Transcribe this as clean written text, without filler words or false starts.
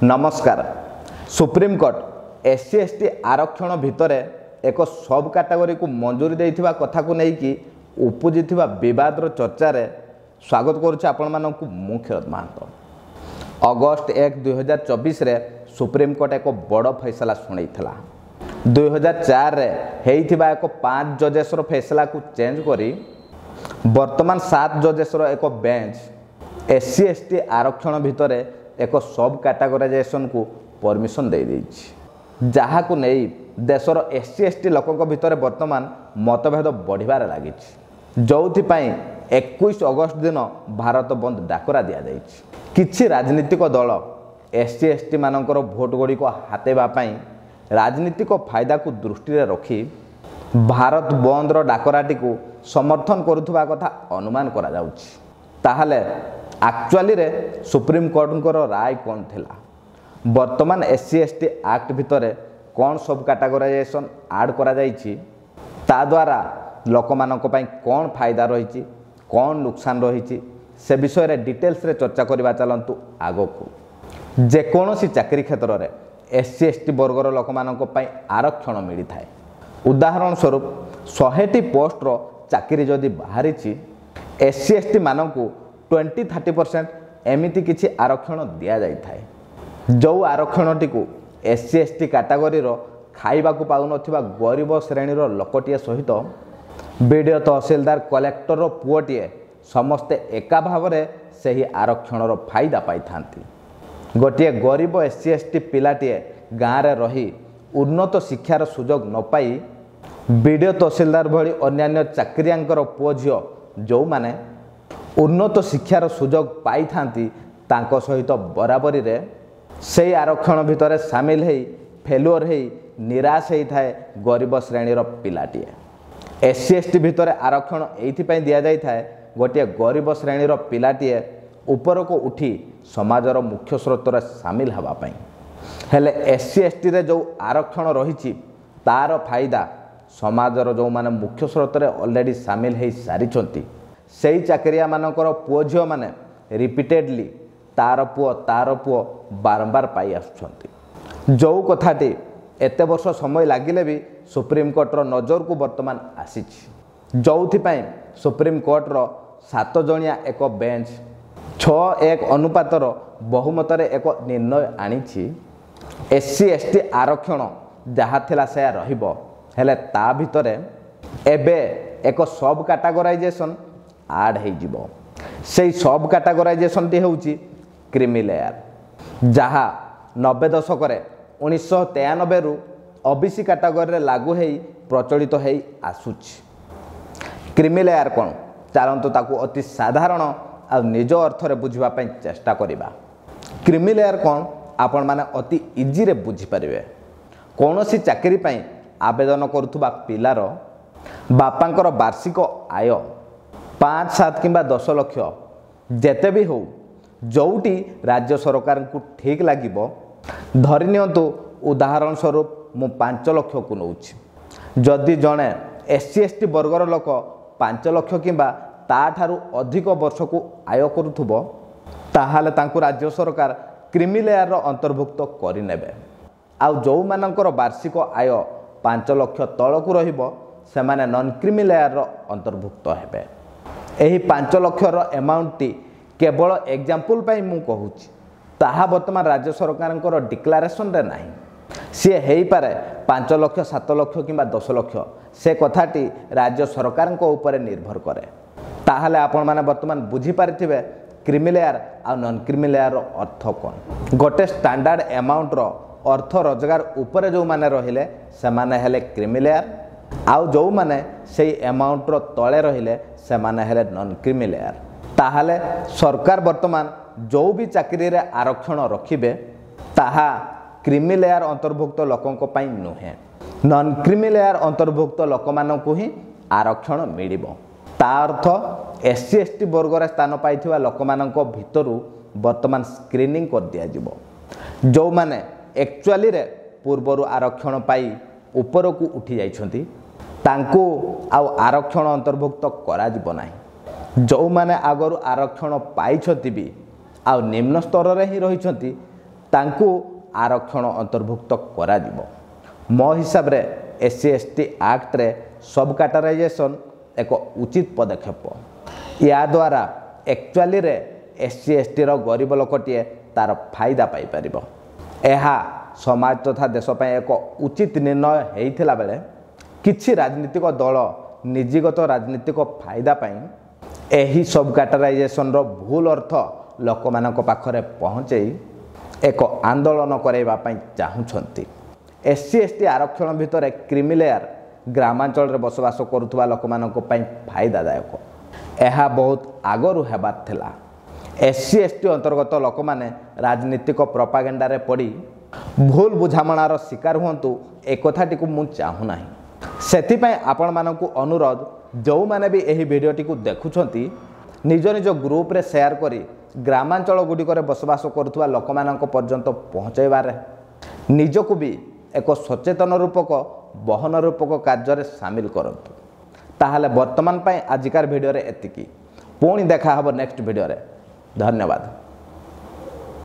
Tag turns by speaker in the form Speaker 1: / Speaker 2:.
Speaker 1: ନମସ୍କାର। Supreme court S C S T ଆରକ୍ଷଣ ଭିତରେ ଏକ ସବ୍ କାଟାଗୋରୀକୁ ମଞ୍ଜୁରୀ ଦେଇଥିବା କଥାକୁ ନେଇକି ଉପୁଜିଥିବା ବିବାଦର ଚର୍ଚ୍ଚାରେ ସ୍ୱାଗତ କରୁଛି ଆପଣମାନଙ୍କୁ ମୁଁ କ୍ଷୀରଦ ମହାନ୍ତ। ଅଗଷ୍ଟ 1 2024ରେ ସୁପ୍ରିମକୋର୍ଟ ଏକ ବଡ଼ ଫଇସଲା ଶୁଣାଇଥିଲା। 2004ରେ ହେଇଥିବା ଏକ 5 ଜଜେସର ଫଇସଲାକୁ ଚେଞ୍ଜ କରି ବର୍ତ୍ତମାନ 7 ଜଜେସର ଏକ bench S C S T ଆରକ୍ଷଣ ଭିତରେ ଏକ ସବ୍ କାଟାଗୋରାଇଜେସନକୁ ପରମିସନ୍ ଦେଇଦେଇଛି, ଯାହାକୁ ନେଇ ଦେଶର ଏସ୍ ସି ଏସ୍ ଟି ଲୋକଙ୍କ ଭିତରେ ବର୍ତ୍ତମାନ ମତଭେଦ ବଢ଼ିବାରେ ଲାଗିଛି। ଯେଉଁଥିପାଇଁ 21 ଅଗଷ୍ଟ ଦିନ ଭାରତ ବନ୍ଦ ଡାକରା ଦିଆଯାଇଛି। କିଛି ରାଜନୀତିକ ଦଳ ଏସ୍ ସି ଏସ୍ ଟି ମାନଙ୍କର ଭୋଟ ଗୁଡ଼ିକ ହାତେଇବା ପାଇଁ ରାଜନୀତିକ ଫାଇଦାକୁ ଦୃଷ୍ଟିରେ ରଖି ଭାରତ ବନ୍ଦର ଡାକରାଟିକୁ ସମର୍ଥନ କରୁଥିବା କଥା ଅନୁମାନ କରାଯାଉଛି। ତାହେଲେ ଆକ୍ଚୁଆଲିରେ ସୁପ୍ରିମକୋର୍ଟଙ୍କର ରାୟ କ'ଣ ଥିଲା? ବର୍ତ୍ତମାନ ଏସ୍ ସି ଏସ୍ ଟି act ଭିତରେ କ'ଣ ସବ୍ କାଟାଗୋରାଇଜେସନ୍ ଆଡ଼୍ କରାଯାଇଛି? ତା ଦ୍ୱାରା ଲୋକମାନଙ୍କ ପାଇଁ କ'ଣ ଫାଇଦା ରହିଛି, କ'ଣ ନୁକସାନ ରହିଛି, ସେ ବିଷୟରେ ଡିଟେଲ୍ସରେ ଚର୍ଚ୍ଚା କରିବା। ଚାଲନ୍ତୁ ଆଗକୁ। ଯେକୌଣସି ଚାକିରି କ୍ଷେତ୍ରରେ ଏସ୍ ସି ଏସ୍ ଟି ବର୍ଗର ଲୋକମାନଙ୍କ ପାଇଁ ଆରକ୍ଷଣ ମିଳିଥାଏ। ଉଦାହରଣ ସ୍ୱରୂପ 100ଟି ପୋଷ୍ଟର ଚାକିରି ଯଦି ବାହାରିଛି, ଏସ୍ ସି ଏସ୍ ଟି ମାନଙ୍କୁ 20 30% ଏମିତି କିଛି ଆରକ୍ଷଣ ଦିଆଯାଇଥାଏ, ଯେଉଁ ଆରକ୍ଷଣଟିକୁ ଏସ୍ ସି ଏସ୍ ଟି କାଟାଗୋରୀର ଖାଇବାକୁ ପାଉନଥିବା ଗରିବ ଶ୍ରେଣୀର ଲୋକଟିଏ ସହିତ ବି ଡ଼ି ଓ, ତହସିଲଦାର, କଲେକ୍ଟରର ପୁଅଟିଏ ସମସ୍ତେ ଏକା ଭାବରେ ସେହି ଆରକ୍ଷଣର ଫାଇଦା ପାଇଥାନ୍ତି। ଗୋଟିଏ ଗରିବ ଏସ୍ ସି ଏସ୍ ଟି ପିଲାଟିଏ ଗାଁରେ ରହି ଉନ୍ନତ ଶିକ୍ଷାର ସୁଯୋଗ ନ ପାଇ ବି ଡ଼ି ଓ, ତହସିଲଦାର ଭଳି ଅନ୍ୟାନ୍ୟ ଚାକିରିଆଙ୍କର ପୁଅ ଝିଅ ଯେଉଁମାନେ ଉନ୍ନତ ଶିକ୍ଷାର ସୁଯୋଗ ପାଇଥାନ୍ତି, ତାଙ୍କ ସହିତ ବରାବରୀରେ ସେଇ ଆରକ୍ଷଣ ଭିତରେ ସାମିଲ ହେଇ ଫେଲୁଅର ହେଇ ନିରାଶ ହେଇଥାଏ ଗରିବ ଶ୍ରେଣୀର ପିଲାଟିଏ। ଏସ୍ ସି ଏସ୍ ଟି ଭିତରେ ଆରକ୍ଷଣ ଏଇଥିପାଇଁ ଦିଆଯାଇଥାଏ, ଗୋଟିଏ ଗରିବ ଶ୍ରେଣୀର ପିଲାଟିଏ ଉପରକୁ ଉଠି ସମାଜର ମୁଖ୍ୟ ସ୍ରୋତରେ ସାମିଲ ହେବା ପାଇଁ। ହେଲେ ଏସ୍ ସି ଏସ୍ ଟିରେ ଯେଉଁ ଆରକ୍ଷଣ ରହିଛି, ତାର ଫାଇଦା ସମାଜର ଯେଉଁମାନେ ମୁଖ୍ୟ ସ୍ରୋତରେ ଅଲରେଡ଼ି ସାମିଲ ହେଇସାରିଛନ୍ତି, ସେଇ ଚାକିରିଆମାନଙ୍କର ପୁଅ ଝିଅମାନେ ରିପିଟେଡ଼ଲି ତାର ପୁଅ ତାର ପୁଅ ବାରମ୍ବାର ପାଇ ଆସୁଛନ୍ତି। ଯେଉଁ କଥାଟି ଏତେ ବର୍ଷ ସମୟ ଲାଗିଲେ ବି ସୁପ୍ରିମକୋର୍ଟର ନଜରକୁ ବର୍ତ୍ତମାନ ଆସିଛି, ଯେଉଁଥିପାଇଁ ସୁପ୍ରିମକୋର୍ଟର 7 ଜଣିଆ ଏକ ବେଞ୍ଚ 6 1 ଅନୁପାତର ବହୁମତରେ ଏକ ନିର୍ଣ୍ଣୟ ଆଣିଛି। ଏସ୍ ସି ଏସ୍ ଟି ଆରକ୍ଷଣ ଯାହା ଥିଲା ସେୟା ରହିବ, ହେଲେ ତା ଭିତରେ ଏବେ ଏକ ସବ୍ କାଟାଗୋରାଇଜେସନ୍ ଆଡ଼୍ ହେଇଯିବ। ସେଇ ସବ୍ କାଟାଗୋରାଇଜେସନ୍ଟି ହେଉଛି କ୍ରିମି ଲେୟାର, ଯାହା 90 ଦଶକରେ 1993ରୁ ଓ ବି ସି କାଟାଗୋରୀରେ ଲାଗୁ ହେଇ ପ୍ରଚଳିତ ହେଇ ଆସୁଛି। କ୍ରିମି ଲେୟାର କ'ଣ? ଚାଲନ୍ତୁ ତାକୁ ଅତି ସାଧାରଣ ଆଉ ନିଜ ଅର୍ଥରେ ବୁଝିବା ପାଇଁ ଚେଷ୍ଟା କରିବା। କ୍ରିମି ଲେୟାର କ'ଣ ଆପଣମାନେ ଅତି ଇଜିରେ ବୁଝିପାରିବେ। କୌଣସି ଚାକିରି ପାଇଁ ଆବେଦନ କରୁଥିବା ପିଲାର ବାପାଙ୍କର ବାର୍ଷିକ ଆୟ 5, 7 କିମ୍ବା 10 ଲକ୍ଷ ଯେତେ ବି ହେଉ, ଯେଉଁଠି ରାଜ୍ୟ ସରକାରଙ୍କୁ ଠିକ୍ ଲାଗିବ, ଧରି ନିଅନ୍ତୁ ଉଦାହରଣ ସ୍ୱରୂପ ମୁଁ 5 ଲକ୍ଷକୁ ନେଉଛି। ଯଦି ଜଣେ ଏସ୍ ସି ଏସ୍ ଟି ବର୍ଗର ଲୋକ 5 ଲକ୍ଷ କିମ୍ବା ତାଠାରୁ ଅଧିକ ବର୍ଷକୁ ଆୟ କରୁଥିବ, ତାହେଲେ ତାଙ୍କୁ ରାଜ୍ୟ ସରକାର କ୍ରିମି ଲେୟାରର ଅନ୍ତର୍ଭୁକ୍ତ କରିନେବେ। ଆଉ ଯେଉଁମାନଙ୍କର ବାର୍ଷିକ ଆୟ 5 ଲକ୍ଷ ତଳକୁ ରହିବ, ସେମାନେ ନନ୍ କ୍ରିମି ଲେୟାରର ଅନ୍ତର୍ଭୁକ୍ତ ହେବେ। ଏହି 5 ଲକ୍ଷର ଆମାଉଣ୍ଟଟି କେବଳ ଏକ୍ଜାମ୍ପଲ୍ ପାଇଁ ମୁଁ କହୁଛି, ତାହା ବର୍ତ୍ତମାନ ରାଜ୍ୟ ସରକାରଙ୍କର ଡିକ୍ଲାରେସନରେ ନାହିଁ। ସିଏ ହେଇପାରେ 5 ଲକ୍ଷ, 7 ଲକ୍ଷ କିମ୍ବା 10 ଲକ୍ଷ, ସେ କଥାଟି ରାଜ୍ୟ ସରକାରଙ୍କ ଉପରେ ନିର୍ଭର କରେ। ତାହେଲେ ଆପଣମାନେ ବର୍ତ୍ତମାନ ବୁଝିପାରିଥିବେ କ୍ରିମି ଲେୟାର ଆଉ ନନ୍ କ୍ରିମି ଲେୟାରର ଅର୍ଥ କ'ଣ। ଗୋଟେ ଷ୍ଟାଣ୍ଡାର୍ଡ଼ ଆମାଉଣ୍ଟର ଅର୍ଥ ରୋଜଗାର ଉପରେ ଯେଉଁମାନେ ରହିଲେ ସେମାନେ ହେଲେ କ୍ରିମି ଲେୟାର, ଆଉ ଯେଉଁମାନେ ସେଇ ଆମାଉଣ୍ଟର ତଳେ ରହିଲେ ସେମାନେ ହେଲେ ନନ୍ କ୍ରିମି ଲେୟାର। ତାହେଲେ ସରକାର ବର୍ତ୍ତମାନ ଯେଉଁ ବି ଚାକିରିରେ ଆରକ୍ଷଣ ରଖିବେ, ତାହା କ୍ରିମି ଲେୟାର ଅନ୍ତର୍ଭୁକ୍ତ ଲୋକଙ୍କ ପାଇଁ ନୁହେଁ, ନନ୍ କ୍ରିମି ଲେୟାର ଅନ୍ତର୍ଭୁକ୍ତ ଲୋକମାନଙ୍କୁ ହିଁ ଆରକ୍ଷଣ ମିଳିବ। ତା ଅର୍ଥ ଏସ୍ ସି ଏସ୍ ଟି ବର୍ଗରେ ସ୍ଥାନ ପାଇଥିବା ଲୋକମାନଙ୍କ ଭିତରୁ ବର୍ତ୍ତମାନ ସ୍କ୍ରିନିଂ କରିଦିଆଯିବ। ଯେଉଁମାନେ ଆକ୍ଚୁଆଲିରେ ପୂର୍ବରୁ ଆରକ୍ଷଣ ପାଇ ଉପରକୁ ଉଠି ଯାଇଛନ୍ତି, ତାଙ୍କୁ ଆଉ ଆରକ୍ଷଣ ଅନ୍ତର୍ଭୁକ୍ତ କରାଯିବ ନାହିଁ। ଯେଉଁମାନେ ଆଗରୁ ଆରକ୍ଷଣ ପାଇଛନ୍ତି ବି ଆଉ ନିମ୍ନ ସ୍ତରରେ ହିଁ ରହିଛନ୍ତି, ତାଙ୍କୁ ଆରକ୍ଷଣ ଅନ୍ତର୍ଭୁକ୍ତ କରାଯିବ। ମୋ ହିସାବରେ ଏସ୍ ସି ଏସ୍ ଟି ଆକ୍ଟରେ ସବ୍ କାଟାରାଇଜେସନ୍ ଏକ ଉଚିତ ପଦକ୍ଷେପ। ଏହାଦ୍ୱାରା ଆକ୍ଚୁଆଲିରେ ଏସ୍ ସି ଏସ୍ ଟିର ଗରିବ ଲୋକଟିଏ ତା'ର ଫାଇଦା ପାଇପାରିବ। ଏହା ସମାଜ ତଥା ଦେଶ ପାଇଁ ଏକ ଉଚିତ ନିର୍ଣ୍ଣୟ ହେଇଥିଲା ବେଳେ କିଛି ରାଜନୀତିକ ଦଳ ନିଜଗତ ରାଜନୀତିକ ଫାଇଦା ପାଇଁ ଏହି ସବ୍ କାଟାରାଇଜେସନ୍ର ଭୁଲ ଅର୍ଥ ଲୋକମାନଙ୍କ ପାଖରେ ପହଞ୍ଚେଇ ଏକ ଆନ୍ଦୋଳନ କରାଇବା ପାଇଁ ଚାହୁଁଛନ୍ତି। ଏସ୍ ସି ଏସ୍ ଟି ଆରକ୍ଷଣ ଭିତରେ କ୍ରିମିଲେୟାର ଗ୍ରାମାଞ୍ଚଳରେ ବସବାସ କରୁଥିବା ଲୋକମାନଙ୍କ ପାଇଁ ଫାଇଦାଦାୟକ। ଏହା ବହୁତ ଆଗରୁ ହେବାର ଥିଲା। ଏସ୍ ସି ଏସ୍ ଟି ଅନ୍ତର୍ଗତ ଲୋକମାନେ ରାଜନୀତିକ ପ୍ରପାଗେଣ୍ଡାରେ ପଡ଼ି ଭୁଲ ବୁଝାମଣାର ଶିକାର ହୁଅନ୍ତୁ, ଏକଥାଟିକୁ ମୁଁ ଚାହୁଁନାହିଁ। ସେଥିପାଇଁ ଆପଣମାନଙ୍କୁ ଅନୁରୋଧ, ଯେଉଁମାନେ ବି ଏହି ଭିଡ଼ିଓଟିକୁ ଦେଖୁଛନ୍ତି, ନିଜ ନିଜ ଗ୍ରୁପରେ ସେୟାର କରି ଗ୍ରାମାଞ୍ଚଳ ଗୁଡ଼ିକରେ ବସବାସ କରୁଥିବା ଲୋକମାନଙ୍କ ପର୍ଯ୍ୟନ୍ତ ପହଞ୍ଚାଇବାରେ ନିଜକୁ ବି ଏକ ସଚେତନ ରୂପକ ବହନ ରୂପକ କାର୍ଯ୍ୟରେ ସାମିଲ କରନ୍ତୁ। ତାହେଲେ ବର୍ତ୍ତମାନ ପାଇଁ ଆଜିକାର ଭିଡ଼ିଓରେ ଏତିକି। ପୁଣି ଦେଖା ହେବ ନେକ୍ସଟ ଭିଡ଼ିଓରେ। ଧନ୍ୟବାଦ।